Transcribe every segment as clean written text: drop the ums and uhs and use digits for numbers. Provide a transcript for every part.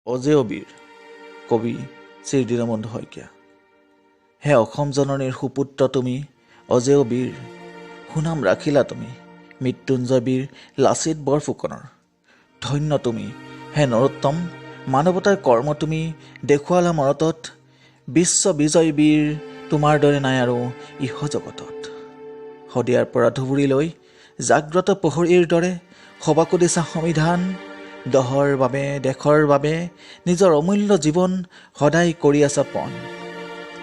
অজেয় বীৰ, কবি শ্ৰী দীনবন্ধু শইকীয়া। হে অসম জননীৰ সুপুত্ৰ তুমি অজেয় বীৰ, সুনাম ৰাখিলা তুমি মৃত্যুঞ্জয় বীৰ লাচিত বৰফুকনৰ। ধন্য তুমি হে নৰোত্তম, মানৱতাৰ কৰ্ম তুমি দেখুৱালা মৰতত। বিশ্ব বিজয়ী বীৰ তোমাৰ দৰে নাই আৰু ইহ জগতত। শদিয়াৰ পৰা ধুবুৰীলৈ জাগ্ৰত প্ৰহৰীৰ দৰে সবাকো দিছা সমিধান। দহৰ বাবে, দেশৰ বাবে নিজৰ অমূল্য জীৱন সদায় কৰি আছা পণ।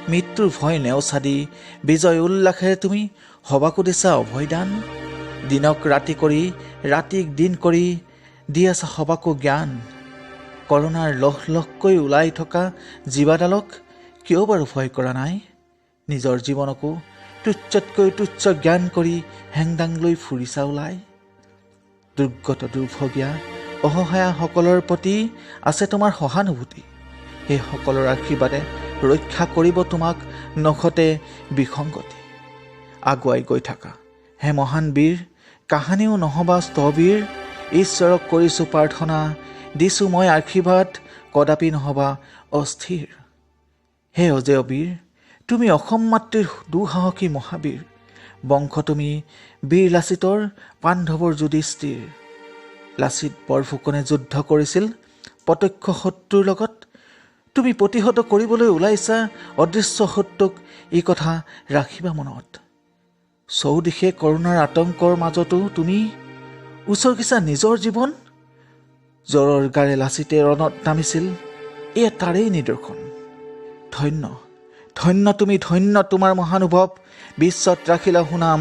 মৃত্যুৰ ভয় নেওচা দি বিজয় উল্লাসেৰে তুমি সবাকো দিছা অভয়দান। দিনক ৰাতি কৰি, ৰাতিক দিন কৰি দি আছা সবাকো জ্ঞান। কৰোণাৰ লহ লহকৈ ওলাই থকা জীৱাডালক কিয় বাৰু ভয় কৰা নাই? নিজৰ জীৱনকো তুচ্ছতকৈ তুচ্ছ জ্ঞান কৰি হেংদাং লৈ ফুৰিছা ওলাই। দুৰ্গত দুৰ্ভগীয়া অসহায়সকলৰ প্ৰতি আছে তোমাৰ সহানুভূতি। সেইসকলৰ আশীৰ্বাদে ৰক্ষা কৰিব তোমাক, নখতে বিসংগতি। আগুৱাই গৈ থাকা হে মহান বীৰ, কাহানিও নহবা স্থবিৰ। ঈশ্বৰক কৰিছোঁ প্ৰাৰ্থনা, দিছোঁ মই আশীৰ্বাদ, কদাপি নহবা অস্থিৰ। হে অজেয় বীৰ, তুমি অসম মাতৃৰ দুঃসাহসী মহাবীৰ। বংশ তুমি বীৰ লাচিতৰ, পাণ্ডৱৰ যুধিষ্ঠিৰ। লাচিত বৰফুকনে যুদ্ধ কৰিছিল প্ৰত্যক্ষ শত্ৰুৰ লগত, তুমি প্ৰতিহত কৰিবলৈ ওলাইছা অদৃশ্য শত্ৰুক, এই কথা ৰাখিবা মনত। চৌদিশে কৰোণাৰ আতংকৰ মাজতো তুমি উচৰ্গিছা নিজৰ জীৱন। জ্বৰৰ গাৰে লাচিতে ৰণত নামিছিল, এয়া তাৰেই নিদৰ্শন। ধন্য ধন্য তুমি, ধন্য তোমাৰ মহানুভৱ, বিশ্বত ৰাখিলা সুনাম।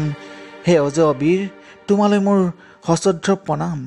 হে অজেয় বীৰ, তোমালৈ মোৰ সশ্ৰদ্ধ প্ৰণাম।